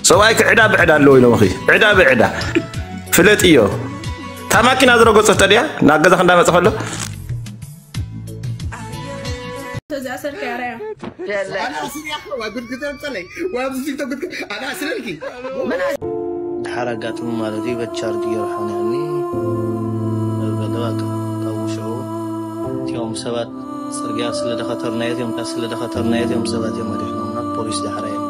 ሰብኣይኪ ዕዳ ብዕዳ ኣለዎ ኢሎምኺ። ዕዳ ብዕዳ። ፍለጥዮ። እታ ማኪና ዝረገጾቶ ድያ? ናብ ገዛኺ እንዳመጸ ከሎ? እዚኣ ሰርኪ ኣርኣያ። ኣነ ኣስርያኻ ዋ ጉድ ክትምፀለይ ዋ ኣብዚ ቲክቶክ ጉድ ኣነ ኣስረልኪ። ድሓር ኣጋጥሙ ማለት እዩ። በቲ ቻርጅ ገይሩ ሓንያኒ በለ። በቃ ካብኡ ሽዑ እቲኦም ሰባት ጽርግያ ስለ ደኸተርናዮ እቲኦም፣ ስለ ደኸተርናዮ እቲኦም ሰባት እዮም ኣድሒኖምና። ፖሊስ ዳሕራይ እዮም።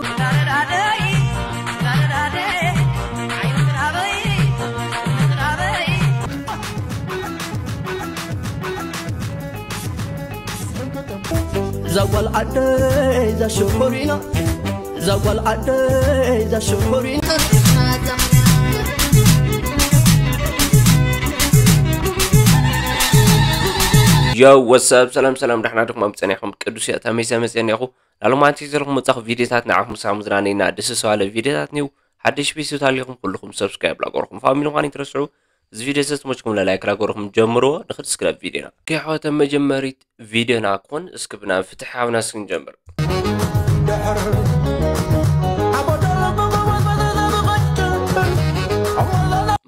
እዛ ጓል ዓደይ እዛ ሽኮሪና፣ እዛ ጓል ዓደይ እዛ ሽኮሪና። Yo, what's up? ሰላም ሰላም፣ ደሕና ዲኹም? ኣብ ጸኒሕኩም ቅዱስ እያ፣ ታመይ ሰመ ጸኒኹ። ላሎማንቲ ዘለኹም መጻኹ ቪዲዮታት ንዓኹም ሳሙ ዝራነይና ደስ ዝባለ ቪዲዮታት ኒው። ሓድሽ ቤተሰብ ታሊኹም ኩልኹም ሰብስክራይብ ላገርኹም፣ ፋሚሊ ምዃን ይትረስዑ። እዚ ቪዲዮ ዝተመችኩም ላይክ ላገርኹም ጀምርዎ። ንኽድ ስክራብ ቪዲዮና ከይሕወተ መጀመሪት ቪዲዮና ክኾን እስኪ ብና ፍትሕ ሃብና እስኪ ንጀምር።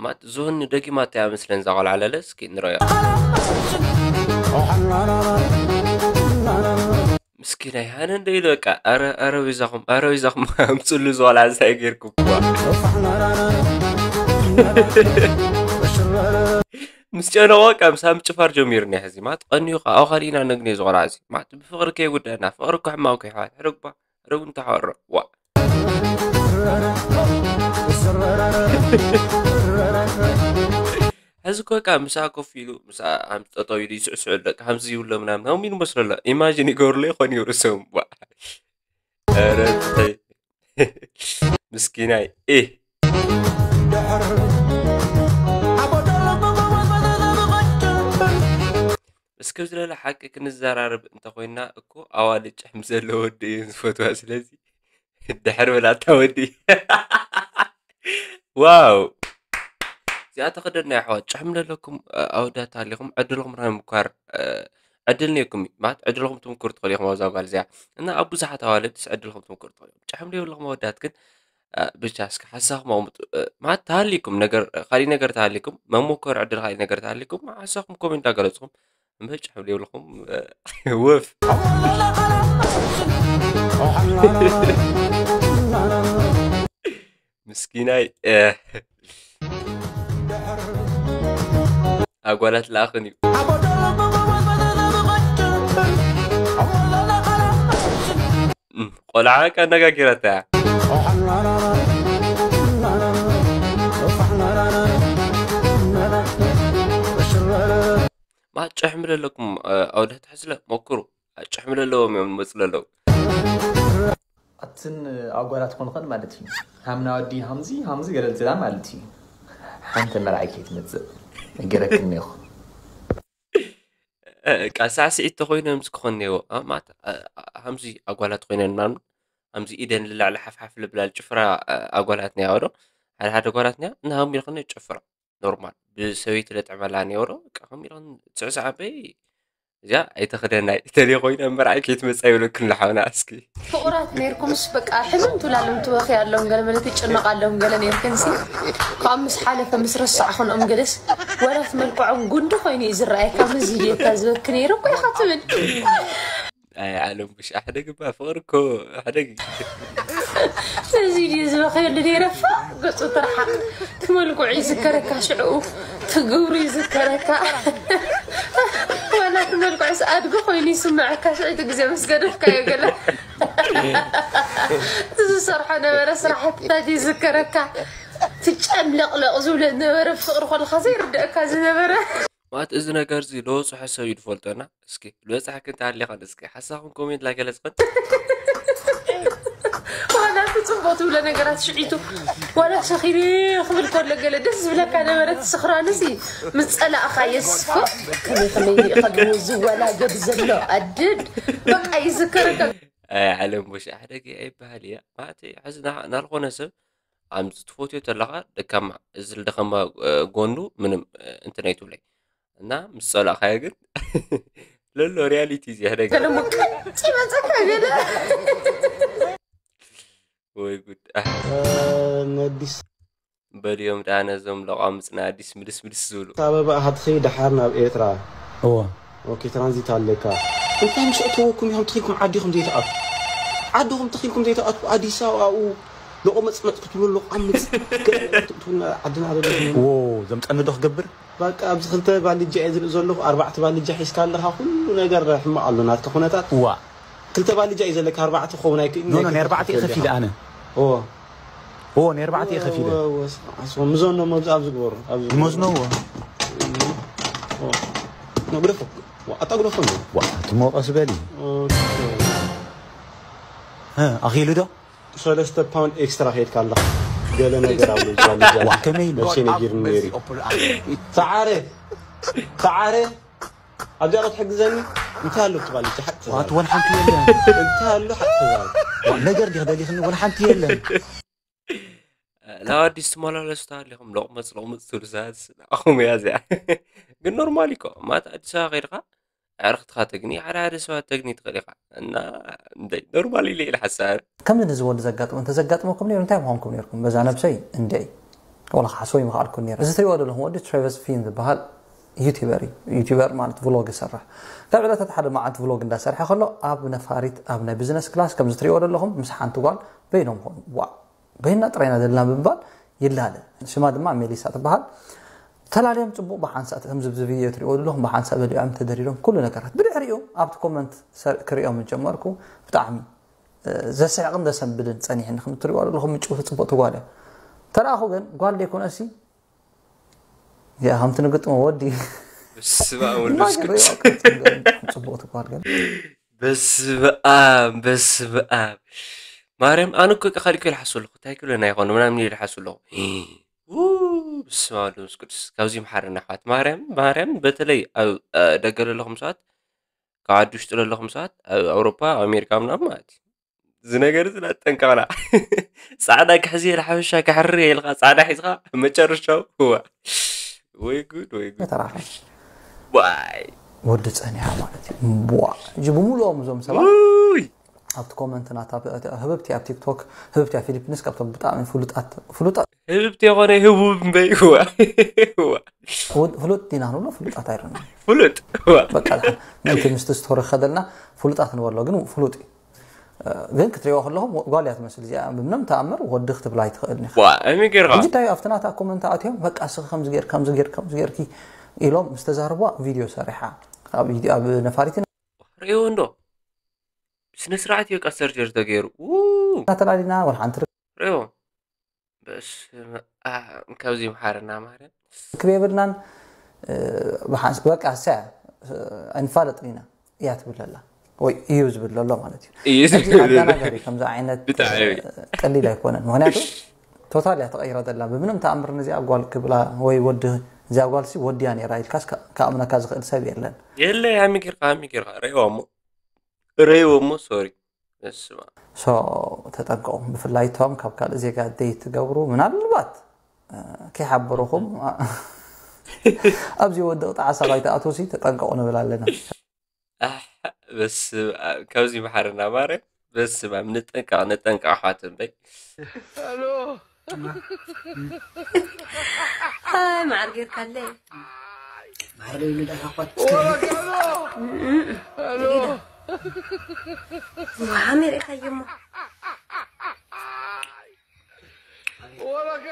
ማት ዞን ደጊማ እያ መስለን ዛቆልዓ ለለ እስኪ ንረዮ። ምስኪናይ ሃነ እንደ ኢሉ በቃ ኣረ ኣረ ቢዛኹም ኣረ ቢዛኹም ኣምፅሉ ዝቆልዓ እንታይ ገይርኩም እኳ ምስ ጨነቆ በቃ ምሳም ጭፋር ጀሚሩ ናይ ሕዚ ማት ቀኒዩ ከዓ ኣኻሊና ነግኔ ዝቆልዓ እዚ ማት ብፍቅሪ ከይጉዳና ፍቅሪ እኮ ሕማም ከይሕዋት ሕደግባ ሕደጉ እንተሓወሮ ዋ ሕዚ እኮ በቃ ምሳ ኮፍ ኢሉ ምሳ ሃምዚ ጠጠው ኢሉ ይስዕስዑ ኣሎ ከምዚ ይብሎ ምናምን ሃም ኢሉ መስሎ ኣሎ ኢማጂን ይገብርሎ ይኾን ይብሉ ሰም ዋ ኧረ እንታይ ምስኪናይ እ እስከ ዝለለ ሓቂ ክንዘራረብ እንተኮይና እኮ ኣዋልድ ጭሕሚ ዘለዎ ወዲ እየን ዝፈትዋ ስለዚ ድሕር በላታ ወዲ ዋው እዚኣ ተኸደና ኣሕዋት ጭሕሚ ለለኩም ኣወዳት ኣለኹም ዕድልኩም ናይ ምኳር ዕድል ነይኩም ማለት ዕድልኩም ትምክሩ ትኽእሉ ኢኹም ኣብዛ ጓል እዚኣ እና ኣብ ብዙሓት ኣዋልድስ ዕድልኩም ትምክሩ ትኽእሉ ጭሕሚ ለየብልኩም ኣወዳት ግን ብቻ እስኪ ሓሳኹም ኣቕምጡ ማለት ተሃሊኩም ነገር ካሊእ ነገር ተሃሊኩም መሞከሪ ዕድል ካሊእ ነገር ተሃሊኩም ሓሳኹም ኮሜንት ኣገለጽኹም እምበር ጭሕሚ ለየብልኩም ወፍ ምስኪናይ ኣጓላት ለኣኽን እዩ ቆልዓ ቀነጋጊረታ ማጨሕሚ ለለኩም ኣውዳት ሕስለ ሞክሩ ኣጨሕሚ ለለዎም እዮም መፅ ለለው ኣትን ኣጓላት ኮንኸን ማለት እዩ ሃምና ወዲ ሃምዚ ሃምዚ ገለልትላ ማለት እዩ ሓንተ መርዓይ ከይትመፅእ ነገረክኒ ኢኹ ቃ ሳዕስዒት ተኮይነ ምስ ክኾን ነዎ ማለት ሃምዚ ኣጓላት ኮይነን ምናምን ሃምዚ ኢደን ልላዕሊ ሓፍሓፍ ልብላል ጭፍራ ኣጓላት ነያ ወዶ ሓደ ሓደ ኣጓላት ነያ እና ሃም ኢልክነ ጭፍራ ኖርማል ብሰበይቲ ለጥዕመላ ነውሮ ከም ኢልክን ትስዕስዓ በይ እዚኣ ኣይተኽደናይ ተለይ ኮይነ እምበር ኣይ ከይትመፃ ይብለክን ለሓውና እስኪ ፍቑራት ነይርኩምስ በቃ ሕዝም ትብላለኹም ትበኽያለኹም ገለ መለ ትጭነቓለኹም ገለ ነይርክንሲ ካብ ምስ ሓለፈ ምስ ረሳዕኽንኦም ገለስ ወላት መልክዖም ጉንዲ ኮይኑ እዩ ዝረኣየካ ምዚ ድየካ ዝበኪ ነይሩ እኮ ኢኻ ትብል ኣይ ዓለም ብሽ ኣሕደግ እባ ፍቕሪ እኮ ኣሕደግ እዩ እዚ ድዩ ዝበኸየሉ ነይረፋ ገፁ ትርሓቕ ትመልክዑ ይዝከረካ ሽዕኡ ትግብሩ ይዝከረካ ዋላ ትመልክዑስ ኣድጊ ኮይኑ ይስምዐካ ሽዕቲ ግዜ ምስ ገደፍካዮ ገለ ዝሰርሖ ነበረ ስራሕትታት ይዝከረካ ትጨምለቕለቕ ዝብለ ነበረ ፍቕሪ ኮልካ ዘይርድአካ ዝነበረ ማለት እዚ ነገር እዚ ለወፅሖ ሰብ እዩ ዝፈልጦና እስኪ ዝበፃሕክን ተሃሊኻን እስኪ ሓሳኹም ኮሜንት ላይ ገለፅኽን ዋላ እቲ ፅቡቅ ትብሎ ነገራት ሽዒቱ ዋላ ሰኺሪ ክብል ከሎ ገለ ደስ ዝብለካ ነበረ እቲ ስኽራንሲ ምስ ፀላእኻ የስፎ ከመይ ከመይ ሪእኻ ድሞ ዝወላገድ ዘሎ ኣድድ በቃ ይዝከረካ ኣይ ዓለም ቦሽ ኣሕደገ ኣይበሃል እያ ማለት ሕዚ ናልኮነ ሰብ ኣምዚ ትፈትዮ ተለኻ ደካማ እዚ ልደኸማ ጎኑ ምንም እንትን ኣይትብለይ እና ምስ ጸላእኻዮ ግን ለሎ ሪያሊቲ እዚ ሕደግ ገለ ሙቀጭ ይመጸካ ገለ ወይ ጉድ። ኣህ፣ ነዲስ በልዮም ደኣ ነዞም ለቋምጽ ናይ ኣዲስ ምልስ ምልስ ዝብሉ። ኣበባ ሃትኺ ደሓር ናብ ኤርትራ። እዎ ኦኬ፣ ትራንዚት ኣለካ። እንታይ ምስ እተወኩም ኢኹም ትኺልኩም ዓዲኹም ዘይትኣቱ? ዓዲኹም ትኺልኩም ዘይትኣቱ? ኣዲስ ኣበባ ኣብኡ ለቆመጽመጽ ክትብሉ፣ ለቋምጽ ክትብሉ፣ ዓድና ኣለኹም። ዎ ዘምፀኒ ዶ ክገብር? በቃ ኣብዚ ክልተ ባልጃ እየ ዝርኢ ዘለኹ። ኣርባዕተ ባልጃ ሒዝካ ኣለኻ። ኩሉ ነገር ሕማቕ ኣሎ ናትካ ኩነታት። እዋ ክልተ ባልጃ እዩ ዘለካ። ኣርባዕተ ክኸውን ኣይክእልን። ኖ ኖ ናይ ኣርባዕተ እየ ከፊለ ኣነ። ኦ ዎ ናይ ኣርባዕተ እየ ከፊለ። ምዞኖ ኣብዚ ኣብዚ ግበሩ። ኣብዚ ግበሩ። ይመዝኖ ዎ ኖ ግደፎ። ኣታ ግደፎ። ዋ ትሞ ቀስ በሊ። ኣኺሉ ዶ? ሰለስተ ፓውንድ ኤክስትራ ከይድካ ኣለካ። ገለ ነገር ኣብ ልጅ ልጅ ዋ ከመይ ኢሉ? ነብሲ ነጊርኒ ነይሩ። ሰዓረ ሰዓረ ኣብዚኣ ክትሕግዘኒ እንታይ ኣሎ ትባል? እቲ ሓቂ ዋት ተዛረብ። ወላ ሓንቲ የለን። እንታይ ኣሎ ሓቂ ተዛረብ። ነገር ዲኽ ደሊኽኒ ወላ ሓንቲ የለን። ናብ ኣዲስ ትመላለሱ ተሃሊኹም ሎቕመፅ ሎቕመፅ ትብሉ ሰባት ንዓኹም እያ እዚኣ። ግን ኖርማል እኮ ማለት ኣዲስ ኣበባ ከይድካ ኣዕርኽትኻ ተግኒ ሓደ ሓደ ሰባት ተግኒ ትኽእል ኢኻ። እና እንደ ኖርማል ኢለ ኢለ ሓሳብ ከምዚ ንዚ ወዲ ዘጋጥሞ እንተዘጋጥመኩም ነይሩ እንታይ ምኾንኩም ነርኩም? በዛ ነብሰይ እንደ ወላ ክሓስቦ ይምኽኣልኩም ነይሩ። እዚ ትሪእዎ ዘለኹም ወዲ ትሬቨስ ፊን ዝበሃል ዩቲበር እዩ። ዩቲበር ማለት ቭሎግ ይሰርሕ። ካብ ዕለታት ሓደ መዓልቲ ቭሎግ እንዳሰርሐ ከሎ ኣብ ነፋሪት ኣብ ናይ ቢዝነስ ክላስ ከምዚ ትሪእዎ ዘለኹም ምስ ሓንቲ ጓል በይኖም ኾኑ። ዋ በይና ጥራይና ዘለና ብምባል ይላለ። ሽማ ድማ ሜሊሳ ትበሃል። ተላልዮም ፅቡቕ ብሓንሳእ ከምዚ ብዚ ቪድዮ ትሪእዎ ዘለኹም ብሓንሳእ በሊዖም ተደሪሮም ኩሉ ነገራት። ብድሕሪኡ ኣብቲ ኮመንት ሰር- ክሪኦም ጀመርኩ። ብጣዕሚ እ፣ ዘስሕቕን ዘሰንብድን ጸኒሕኒ። ከም እትሪእዋ ዘለኹም ምጭውቲ ጽብቕቲ ጓል እያ። ተረኣኹ ግን ጓል ደይኮነሲ ያ ከምቲ ንግጥሞ ወዲ በስመ ኣብ ወልድ መንፈስ ማግዶ ቅዱስ ይወቅል ጽብቕቲ ጓል ግን በስመ ኣብ በስመ ኣብ ማርያም ኣነ እኮ ቃል እኮ ይልሓሱ ኣለኹ እንታይ ክብለና ይኾን ምናምን ይልሓሱ ኣለኹ ው በስመ ኣብ ወልድ መንፈስ ቅዱስ ካብዚ ይምሓረና ኣሕዋት ማርያም ማርያም በተለይ ኣብ እ፣ ደገ ዘለኹም ሰባት ካብ ዓዲ ውሽጢ ዘለኹም ሰባት ኣብ ኣውሮፓ ኣብ ኣሜሪካ ምናምን ማለት እዩ እዚ ነገር እዚ ናጠንቀቕና ፃዕዳ ክሕዚ የለ ሓበሻ ክሕርር የልካ ፃዕዳ ሒዝካ መጨረሻው ህዋ ወይ ጉድ ወይ ጉድ ተራኸ ዋይ ወዲ ጸኒሓ ማለት እዩ። ቧ ሕጂ ብምሉኦም እዞም ሰባት ውይ ኣብቲ ኮመንት ናታ ህብብቲ ኣብ ቲክቶክ ህብብቲ ኣብ ፊሊፒንስ ካብቶም ብጣዕሚ ፍሉጣት ፍሉጣት ህብብቲ የኾነ ህቡብ እምበይ ህዋ ህዋ ፍሉጥ ፍሉጥ ዲና ንብሎ ፍሉጣት ኣይረና ፍሉጥ ህዋ በቃ ምንቲ ምስቲ ስቶሪ ከደልና ፍሉጣት ንበሎ ግን ፍሉጥ እዩ። ግን ክትሪኦ ከለኹም ጓል እያ ትመስል እዚኣ ብምንም ተኣምር ወዲ ክትብላ ኣይትኽእልን ኢኻ። ዋ እሚ ገርኻ ሕጂ እንታይ ኣብቲ ናታ ኮመንት ኣትዮም በቃ እስኺ ከምዚ ጌር ከምዚ ጌር ከምዚ ጌርኪ ኢሎም ምስ ተዛርቧ ቪድዮ ሰሪሓ ኣብ ቪድዮ ኣብ ነፋሪት ርእዮ እንዶ ብስነ ስርዓት እዩ ቃ ሰርጀሪ ተገይሩ ው እናተላሊና ወላ ሓንቲ ርእዮ በስመ ኣብ ካብዚ ይምሓረና ማርያም ርክብ የብልናን። ብሓንስ በቃ እሳ ኣይንፋለጥን ኢና እያ ትብል ዘላ ወይ እዩ ዝብል ዘሎ ማለት እዩ። እዩ ሕጂ ዝብል ዘሎ። ኣደናጋሪ ከምዚ ዓይነት ብጣዕሚ። ቀሊል ኣይኮነን። ምክንያቱ ቶታል እያ ተቐይራ ዘላ። ብምንም ተኣምር ነዚኣ ጓል ክብላ ወይ ወዲ እዚኣ ጓልሲ ወዲ እያ ነይራ ኢልካስ ከ- ከኣምነካ ዝኽእል ሰብ የለን። የለ ሃሚ ጌርካ ሃሚ ጌርካ ረእዋ እሞ ረእዎ እሞ ሶሪ በስመ ኣብ ሶ ተጠንቀቑ። ብፍላይ እቶም ካብ ካልእ ዜጋ ደይ ትገብሩ ምናልባት እ፣ ከይሓበሩኹም ኣብዚ ወድቕ ጣዕሳ ከይትኣትዉሲ ተጠንቀቑ ንብል ኣለና። ኣሕ በስመ ኣብ ካብዚ ይምሓረና ማርያም በስመ ኣብ ንጠንቀቕ ንጠንቀቕ ኣሕዋት እምበይ ኣይ ማዕር ጌርካለይ ማዕረይ ንደሓኳት ዋ ኣሜሪካ እዩሞ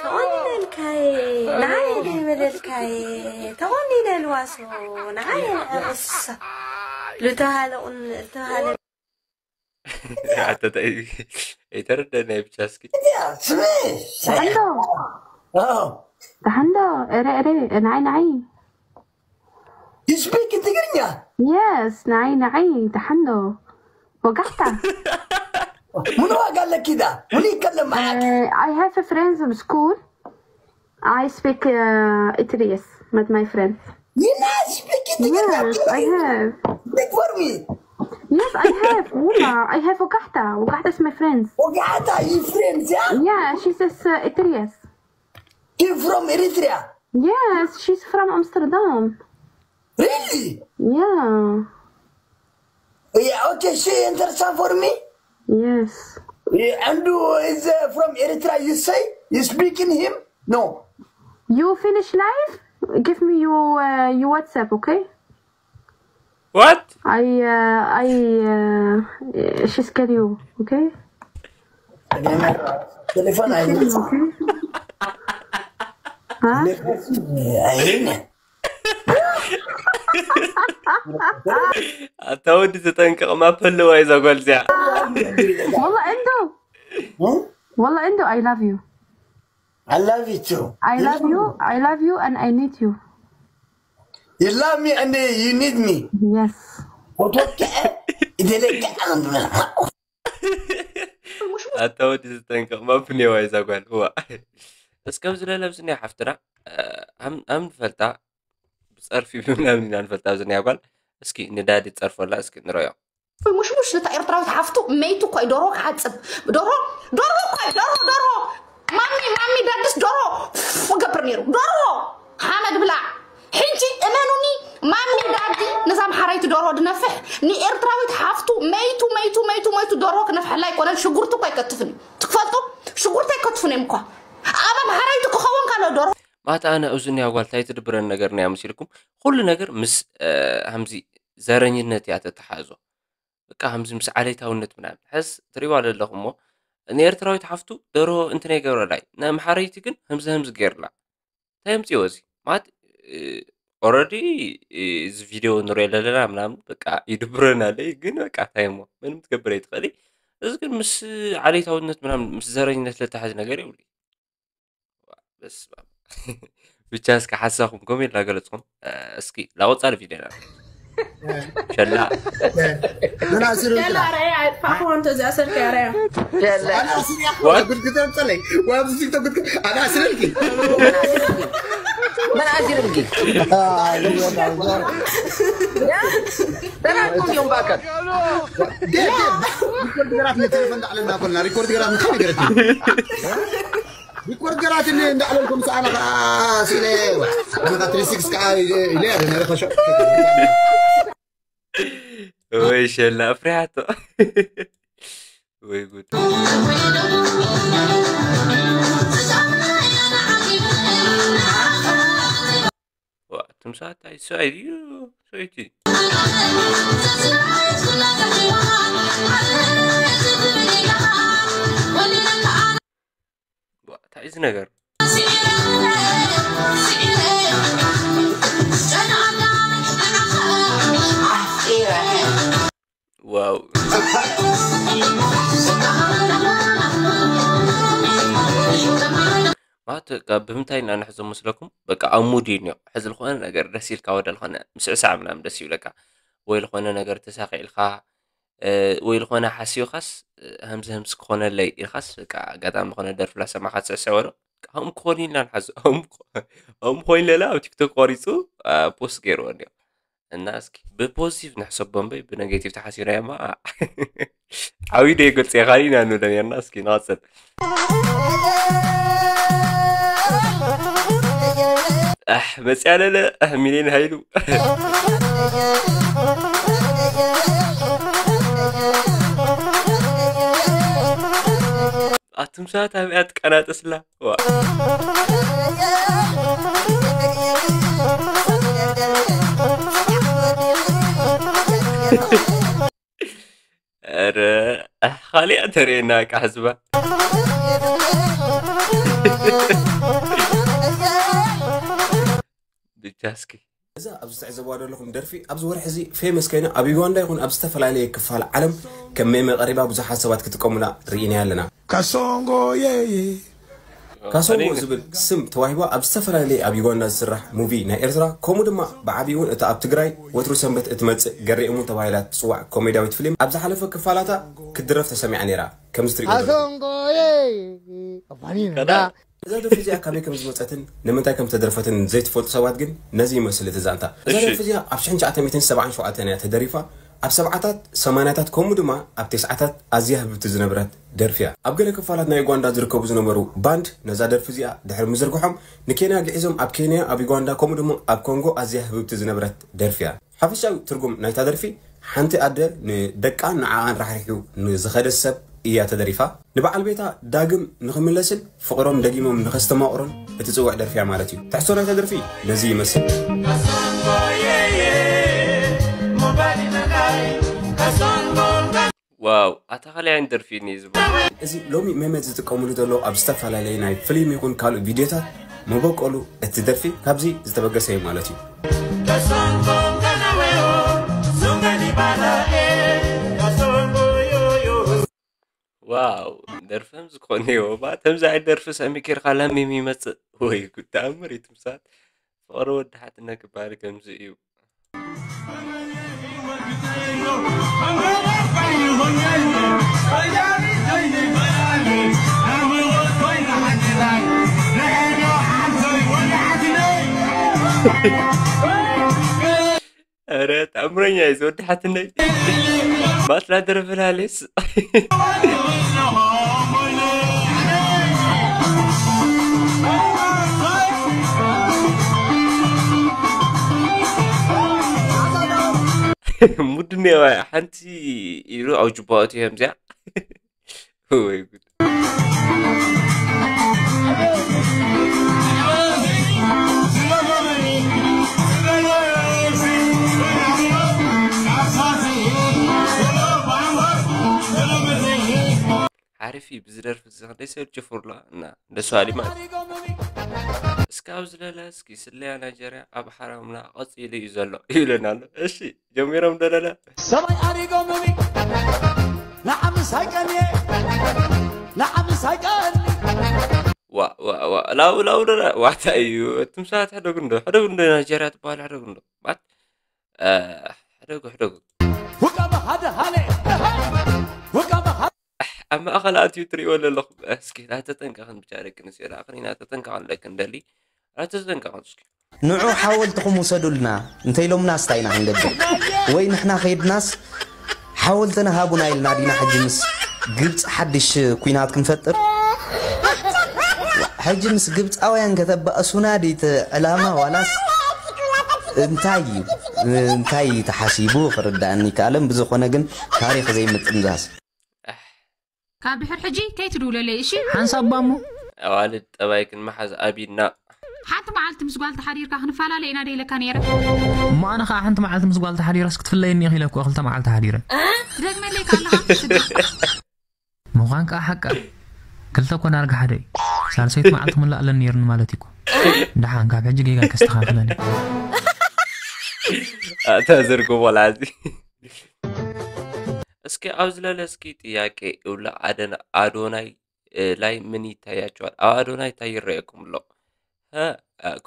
ተቆኒነልካየ ንዓየ ደይበለልካየ ተቆኒነ ልዋሶ ንዓየ ንዕቕሳ ልተባሃለ ቁን ልተባሃለ ሓተታ ኣይተረደናይ ብቻ እስኪ እዚኣ ስሚ ደሓንዶ ኣዎ ደሓንዶ እረ እረ ንዓይ ንዓይ You speak ትግርኛ የስ ንዓይ ንዓይ ደሓንዶ ወጋሕታ ምን ዋጋ ኣለኪ ዳ ምን ይከለም معاك I have a friends in school. I speak uh, Italian with my friends. You not speak ትግርኛ Yes, I have. Speak for me Yes, I have. Wallah, I have وقحتة. وقحتة is my friends. وقعتها you friends yeah Yeah, she's a uh, Italian. You from Eritrea Yes, she's from Amsterdam. Really Yeah. Yeah okay she interesting for me Yes. Andu is uh, from Eritrea. You say you speaking him? No. You finish live? Give me your uh, your WhatsApp, okay? What? I uh, I uh, she's get you, okay? Telephone I need. Huh? I need. ኣታ ወዲ ተጠንቀቕ ማፕ ኣለዋ እዛ ጓል እዚኣ። والله عنده. والله عنده. I love you. I love you too. I love you. I love you and I need you. You love me and uh, you need me. Yes. What what? Did they get on? ኣታ ወዲ ተጠንቀቕ ማፕ ኣለዋ እዛ ጓል። ዋ እስከ ኣብዚ ለለ ኣብዚ ናይ ሓፍትና ኣም ኣም ንፈልጣ ብፀርፊ ብምናምን ኢና ንፈልጣ ኣብዚ ናይ ጓል። እስኪ ንዳዲ ፀርፈላ እስኪ ንረዮ። ሙሽሙሽ ነታ ኤርትራዊት ሓፍቱ መይቱ እኮ እዩ ዶሮ ክዓፅብ ዶሮ ዶሮ እኮ እዩ ዶሮ ዶሮ ማሚ ማሚ ዳድስ ዶሮ ክገብር ነይሩ ዶሮ ሓመድ ብላ ሕጂ እመኑኒ ማሚ ዳዲ ነዛ ኣምሓራይቲ ዶሮ ድነፍሕ ንኤርትራዊት ሓፍቱ መይቱ መይቱ መይቱ መይቱ ዶሮ ክነፍሐላ ኣይኮነን ሽጉርቲ እኮ ኣይከትፍን እዩ ትክፈልጡ ሽጉርቲ ኣይከትፍን እዮም እኳ ኣብ ኣምሓራይቲ ክኸውን ካሎ ዶሮ ማታ ኣነ እዙ ናይ ጓል እንታይ ትድብረን ነገር ናይ ኣምሲልኩም ኩሉ ነገር ምስ ከምዚ ዘረኝነት እያ ተተሓዞ በቃ ከምዚ ምስ ዓሌታውነት ምናምን ሕስ ትሪዋ ኣለኹም እሞ ንኤርትራዊት ሓፍቱ ደርሆ እንትን ኣይገብረላይ ንኣምሓረይቲ ግን ከምዚ ከምዚ ገይርላ እንታይ ኣምፅዎ እዚ ማለት ኦረዲ እዚ ቪድዮ ንሪኦ ዘለና ምናምን በቃ ይድብረና ኣለይ ግን በቃ እንታይ እሞ ምንም ትገብር ኣይትኽእሊ እዚ ግን ምስ ዓሌታውነት ምናምን ምስ ዘረኝነት ለተሓዝ ነገር የብሉ በስመ ኣብ። ብቻ እስኪ ሓሳኹም ኮሜንት እናገለፅኩም እስኪ ላወፃ ቪድዮና ሸላ ምን ኣሲሩ ሸላ ረያ ኣጥፋኹ እንተ እዚኣ ስልኪ ረያ ኣና ስሪያ ክትግተም ፀለይ ዋብዚ ቲክቶክ ክትግ ኣና ስረልኪ ምን ኣሲርልኪ ተናኩም እዮም ባከር ሪኮርድ ገራት ንቴሌፎን ዳዕለና ኮልና ሪኮርድ ገራት ንታይ ነገረት ሪኮርድ ገራትኒ እንዳዕለልኩም ሰኣና ከዓ ስኢነ ኣነካ ትሪ ሲክስ ከዓ ኢለ ነረኸሾ ወይ ሸላ ኣፍሪሓቶ ወይ ጉድ ትምሳት ኣይሰይ እዩ ሰይቲ እንታይ እዚ ነገር ዋው ማለት በቃ ብምንታይ ኢና ንሕዞ መስለኩም በቃ ኣብ ሙድ እዩ እኒኦ ሕዚ ዝኾነ ነገር ደስ ኢልካ ወደ ዝኾነ ምስዕሳዕ ምናምን ደስ ይብለካ ወይ ዝኾነ ነገር ተሳኺዕልካ ወይ ዝኾነ ሓሲብካስ ከምዚ ከምዚ ክኾነለይ ኢልካስ በቃ ኣጋጣሚ ዝኾነ ደርፊ ላሰማዕካ ትስዕስዕ በሎ ከምኡ ክኾን ኢልና ንሓዝ ከምኡ ኮይን ለላ ኣብ ቲክቶክ ቆሪፁ ፖስት ገይርዎ እንዲዮ እና እስኪ ብፖዚቲቭ ንሕሰቦ እምበይ ብነጌቲቭ ተሓሲብናዮ ማ ዓብዩ ዶ የገልፅ ኢኻ ኢና ንብሎ ነርና እስኪ ንቐፅል ኣሕ መፅያ ለለ ኣሕ ሚሊዮን ሃይሉ ኣቱም ሰባት ኣብያ ትቀናጠስላ ረ ካሊኣ ተርእየና ቃ ህዝባ ብቻ እስኪ እዛ ኣብዚ ትዕዘብዋ ዘለኹም ደርፊ ኣብዚ ወርሒ እዚ ፌመስ ኮይና ኣብ ዩጋንዳ ይኹን ኣብ ዝተፈላለየ ክፋል ዓለም ከም ሜመ ቀሪባ ብዙሓት ሰባት ክጥቀሙላ ርኢና ኣለና። Kasongo yeah yeah. ካሶንጎ ዝብል ስም ተዋሂባ ኣብ ዝተፈላለየ ኣብ ዩጋንዳ ዝስራሕ ሙቪ ናይ ኤርትራ ከምኡ ድማ ብዓብይኡ እውን እታ ኣብ ትግራይ ወትሩ ሰንበት እትመፅእ ገሬ እሙን ተባሂላ ትፅዋዕ ኮሜድያዊት ፍሊም ኣብ ዝሓለፈ ክፋላታ ክትድረፍ ተሰሚዓ ነይራ ከምዚ ትሪእዎ ዘለኹም። Kasongo yeah. Opanina. እዛ ደርፊ እዚኣ ካበይ ከም ዝመፀትን ንምንታይ ከም ተደርፈትን ዘይትፈልጡ ሰባት ግን ነዚ ይመስል እቲ ዛንታ። እዛ ደርፊ እዚኣ ኣብ ሽሕን ትሽዓተ ሚእትን ሰብዓን ሸውዓተን እያ ተደሪፋ። ኣብ ሰብዓታት፣ ሰማንያታት ከምኡ ድማ ኣብ ተስዓታት ኣዝያ ህብብቲ ዝነበረት ደርፊ እያ። ኣብ ገለ ክፋላት ናይ ዩጋንዳ ዝርከቡ ዝነበሩ ባንድ ነዛ ደርፊ እዚኣ ድሕሪ ምዝርግሖም ንኬንያ ግዒዞም ኣብ ኬንያ፣ ኣብ ዩጋንዳ ከምኡ ድማ ኣብ ኮንጎ ኣዝያ ህብብቲ ዝነበረት ደርፊ እያ። ሓፈሻዊ ትርጉም ናይታ ደርፊ ሓንቲ ኣደ ንደቃን ንዓኣን ራሕሪሑ ንዝኸደ ሰብ እያ ተደሪፋ። ንበዓል ቤታ ዳግም ንኽምለስን ፍቕሮም ደጊሞም ንኸስተማቕሩን እትጽውዕ ደርፊ እያ ማለት እዩ። ትሕዝቶ ናይታ ደርፊ ነዚ ይመስል። ዋው ኣታ ካልኣይን ደርፊ እኒ ዝብሉ እዚ ሎሚ ሜመት ዝጥቀምሉ ዘለዉ ኣብ ዝተፈላለዩ ናይ ፍሊም ይኹን ካልእ ቪድዮታት መበቆሉ እቲ ደርፊ ካብዚ ዝተበገሰ እዩ ማለት እዩ። ዋው ደርፈም ዝኾነ እባ ተምዚ ዓይነት ደርፊ ሰሚ ኬርካ ለሚም ይመፅእ ወይ ጉድ ተኣምር እዩ ትምሳት ፍቕሪ ወዲ ሓትነ ክባሃል ከምዚ እዩ። ኧረ ተኣምረኛ እዩ ዝወዲ ሓትነይ ባትላ ደረፈላሌስ ሙድኔዋ ሓንቲ ኢሉ ኣብ ጅባኦት እዮም እዚኣ ወይ ጉድ ሓሪፍ እዩ ብዝደርፊ እዚ ክንደይ ሰብ ጀፍሩላ እና ደስ በሃሊ ማለት እዩ እስካብ ዝለለ እስኪ ስለያ ናይጀርያ ኣብ ሓራምና ቀፂሉ እዩ ዘሎ ይብለና ኣሎ እሺ ጀሚሮም ደለለ ሰማይ ኣሪጎምኒ ንዓምስ ኣይቀንየ ንዓምስ ኣይቀኒ ዋ ዋ ዋ ላው ላው ደረ ዋታ እዩ ትምሳት ሕደጉ እንዶ ሕደጉ እንዶ ናይጀርያ ትበሃል ሕደጉ እንዶ ባት ሕደጉ ሕደጉ ውቃበ ሓደ ሃለ ውቃበ ኣብ ማእኸል ኣትዩ ትሪእዎ ዘለኹም እስኪ ናተጠንቀኽን ብቻ ደቂ ኣንስትዮ ደኣ ክሪና ተጠንቀቕ ኣለክን ደሊ ናተጠንቀኽን እስኪ ንዑ ሓወልትኹም ውሰዱልና እንተኢሎምና ስታ ኢና ክንገብር ወይ ንሕና ከይድናስ ሓወልትና ሃቡና ኢልና ዲና ሕጂ ምስ ግብፂ ሓድሽ ኩናት ክንፈጥር ሕጂ ምስ ግብፃውያን ከተባእሱና ድይቲ ዕላማ ዋላስ እንታይ እዩ እንታይ ተሓሲቡ ክርዳእኒ ይከኣለም ብዝኾነ ግን ታሪክ ዘይምጥምዛዝ ካብ ድሕር ሕጂ ከይትድውለለይ እሺ ሓንሳብ ባሞ ኣዋልድ ጠባይክን ምሓዝ ኣቢድና ሓንቲ መዓልቲ ምስ ጓል ተሓዲርካ ክንፈላለ ኢና ደይለካ ነይረ እሞ ኣነ ከዓ ሓንቲ መዓልቲ ምስ ጓል ተሓዲረስ ክትፍለየኒ ኢኺ ኢለኩ ክልተ መዓልቲ ሓዲረ ትደግመለይ ካለካ ስድራ ምዃን ከዓ ሓቃ ክልተ እኮ ዳርጋ ሓደ እዩ ሳልሰይቲ መዓልቲ ክምላእ ኣለኒ ነይርኒ ማለት እዩ ደሓን ካብ ሕጂ ጌጋ ከስተኻኽለኒ ኣታ ዘርጎ ቦላዚ እስኪ ኣብዚ ለለ እስኪ ጥያቄ እብላ ኣደን ኣዶናይ ላይ ምን ይታያቸዋል ኣብ ኣዶናይ እንታይ ይረየኩም ኣሎ ሀ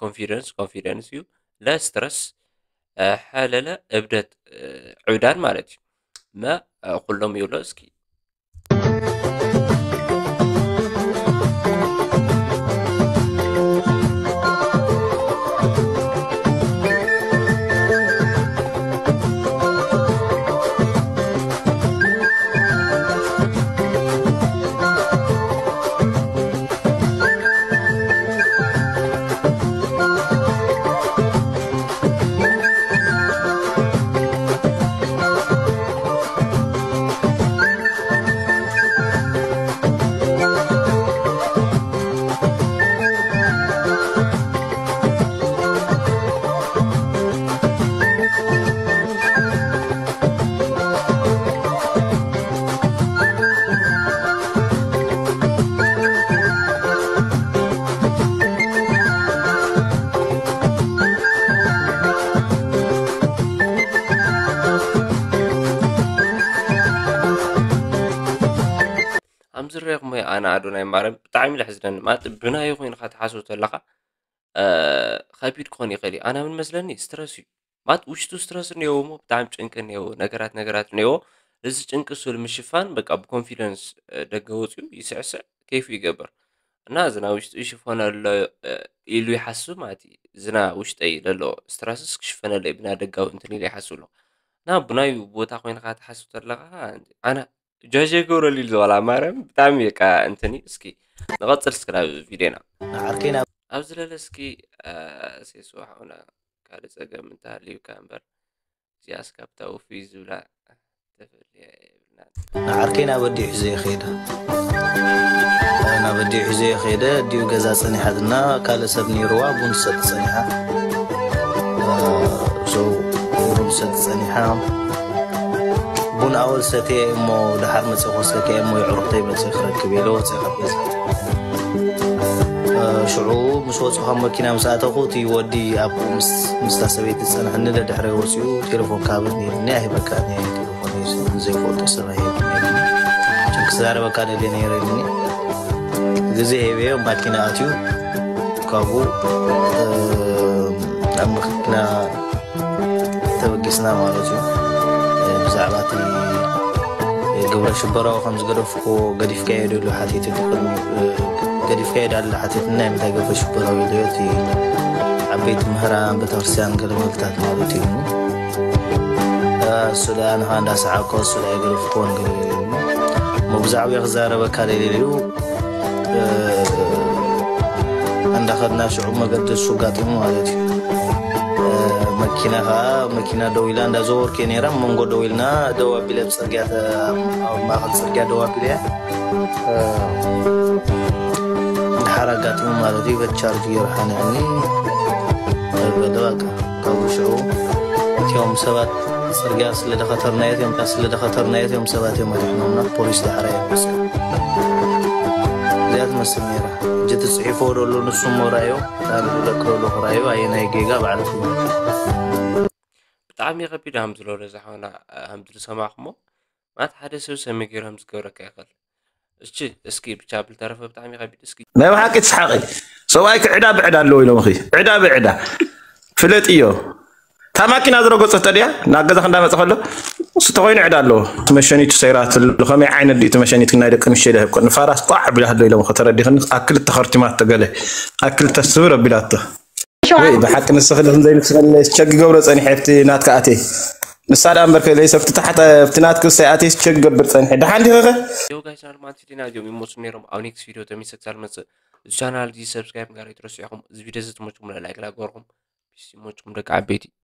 ኮንፊደንስ ኮንፊደንስ እዩ ለስትረስ ሐለለ እብደት ዕብዳን ማለት እዩ መ ኩሎም ይብሎ እስኪ ኣምዝረኹም ኣነ ኣዶናይ ማርያም ብጣዕሚ ለሕዝነኒ ማለት ብናዩ ኮይንካ ትሓስብ ተለካ ከቢድ ክኾን ይኽእል እዩ ኣነ ምን መስለኒ ስትረስ እዩ ማለት ውሽጡ ስትረስ እኒሄዎ እሞ ብጣዕሚ ጭንቂ እኒሄዎ ነገራት ነገራት እኒሄዎ እዚ ጭንቂ እሱ ንምሽፋን በቃ ብኮንፊደንስ ደገ ወፅኡ ይስዕስዕ ኬፉ ይገብር እና ዝና ውሽጡ ይሽፈነሎ ኢሉ ይሓስብ ማለት እዩ ዝና ውሽጠይ ለሎ ስትረስስ ክሽፈነለይ ብና ደጋዊ እንትን ኢለ ይሓስብ ኣለኹ እና ብናዩ ቦታ ኮይንካ ትሓስብ ተለካ ኣነ ጃጀ ገብረሊል ዝባላ ማርያም ብጣዕሚ በቃ እንትን እዩ እስኪ ንቐፅል እስኪ ናብ ቪድዮና ዓርከይና ኣብዚ ለለ እስኪ ሴሱ ሓውና ካልእ ፀገም እንተሃልዩካ እምበር እዚኣስ ካብታ ውፉይ ዝብላ ተፈልያ የብልና ንዓርከይ ናብ ኣዲኡ ሒዘዮ ከይደ። ናብ ኣዲኡ ሒዘዮ ከይደ። ኣዲኡ ገዛ ጸኒሓትና፣ ካልእ ሰብ ነይርዋ፣ ቡን ትሰቲ ጸኒሓ። ሶ ቡን ትሰቲ ጸኒሓ። ቡን ኣወል ሰትየ እሞ፣ ደሓር መጽእ ክወስደካ እየ እሞ፣ የዕሩኽተይ መጽእ ክረክብ ኢለ ወጽእ ካብ ገዛ። ሽዑ ምስ ወጽኡ ካብ መኪና ምስ ኣተኹ፣ እቲ ወዲ ኣብኡ ምስ፣ ምስታ ሰበይቲ ዝጸንሐኒ ደድሕረይ ወጺኡ፣ ቴሌፎን ክሃበኒ ኢሉኒ፣ ኣይህበካን እየ፣ ቴሌፎን ዘይፈልጦ ሰብ ኣይህብን እየ፣ ክዛረበካ ደልየ ነይረ ኢሉኒ። ግዜ ሂበዮ፣ ማኪና ኣትዩ፣ ካብኡ፣ እ፣ ኣብ መኪና ተበጊስና ማለት እዩ። እ፣ ብዛዕባ እቲ ግብረ ሽበራዊ ከም ዝገደፍኩ፣ ገዲፍካዮ ዶ ኢሉ ሓቲቱ፣ ቅድሚ፣ እ፣ ገዲፍካዮ ዶ ኢሉ ሓቲቱ፣ ናይ ምንታይ ግብረ ሽበራዊ ኢሉ፣ እቲ ዓበይቲ ምህራን ቤተክርስትያን ገለ መልታት ማለት እዩ። እ፣ እሱ ደኣ ንኻ እንዳሰዓብኮ፣ እሱ ደኣ ይገደፍኮ፣ ገለ ኢሉ። እሞ ብዛዕባ ክዛረበካ ደልዩ፣ እ፣ እንዳኸድና ሽዑ መገዲ እሱ ኣጋጢሙ ማለት እዩ። እ፣ መኪና ኸዓ፣ መኪና ደው ኢላ እንዳዘወርኩ እየ ነይረ። ኣብ መንጎ ደው ኢልና፣ ደው ኣቢለ ኣብ ጽርግያ ተ-፣ ኣብ ማእኸል ጽርግያ ደው ኣቢለ እየ። እ፣ ድሓር ኣጋጢሙ ማለት እዩ። በቲ ቻርጅ ገይሩ ሓኒቕኒ። በለ በቃ። ካብኡ ሽዑ እቲኦም ሰባት ጽርግያ ስለ ደኸተርናዮ፣ እቲኦም ስለ ደኸተርናዮ፣ እቲኦም ሰባት እዮም ኣድሕኖምና። ፖሊስ ዳሕራይ እዮም መጽኦም። እዚኣ ትመስል ነይራ። ሕጂ እቲ ጽሒፎ ዘሎ ንሱ እሞ ራእዮ፣ ኣነ ዝለቅረሉ ክራእዮ፣ ኣየናይ ጌጋ ባዕሉ ክብሎ። ብጣዕሚ ከቢድ ሃምዝሎ ለዛ ሓውና፣ ሃምዝሎ ሰማዕኩሞ። ማለት ሓደ ሰብ ሰሚ ገይሩ ከም ዝገብረካ ይኽእል። እሺ፣ እስኪ ብቻ ብልተረፈ ብጣዕሚ ከቢድ። እስኪ ናይ ብሓቂ ትስሓቂ። ሰብኣይኪ ዕዳ ብዕዳ ኣለዎ ኢሎምኺ። ዕዳ ብዕዳ። ፍለጥዮ። እታ ማኪና ዝረገጸቶ ድያ? ናብ ገዛኺ እንዳመጸ ከሎ፣ እሱ ተኾይኑ ዕዳ ኣለዎ። እቲ መሸኒቱ ሰይራትሉ። ከመይ ዓይነት ድዩ እቲ መሸኒት? ናይ ደቂ ኣንስትዮ ድያ? ንፋራስ ቋዕ ኣቢላትሉ ኢሎምኺ። ተረዲኽኒ? ኣክል ተኸርቲማቶ ገለ። ኣክል ተስብር ኣቢላቶ። ወይ ብሓቂ ንስኺ ድኽን ዘይንስኺ ቸክ ገብሮ ጸኒሐ ኣብቲ ናትካ ኣትየ። ንሳ ደኣ እምበር ከለይ ሰብቲ ታሕተ ኣብቲ ናትኪ ውሳይ ኣትየ ቸክ ገብር ጸኒሐ። ደሓን ዲኺ ኸ? ዮ ጋይስ፣ ኣርማንቲ ዲና እዮም ይሞሱ ነይሮም። ኣብ ኔክስት ቪዲዮ ተመልሰ ክሳብ መጽእ፣ እዚ ቻናል እዚ ሰብስክራይብ ምግባር ኣይትረስዑ ኢኹም። እዚ ቪዲዮ እዚ ትመችኩም ላይክ ላይክ ገርኩም። ፒስ ይመችኩም ደቂ ዓበይቲ።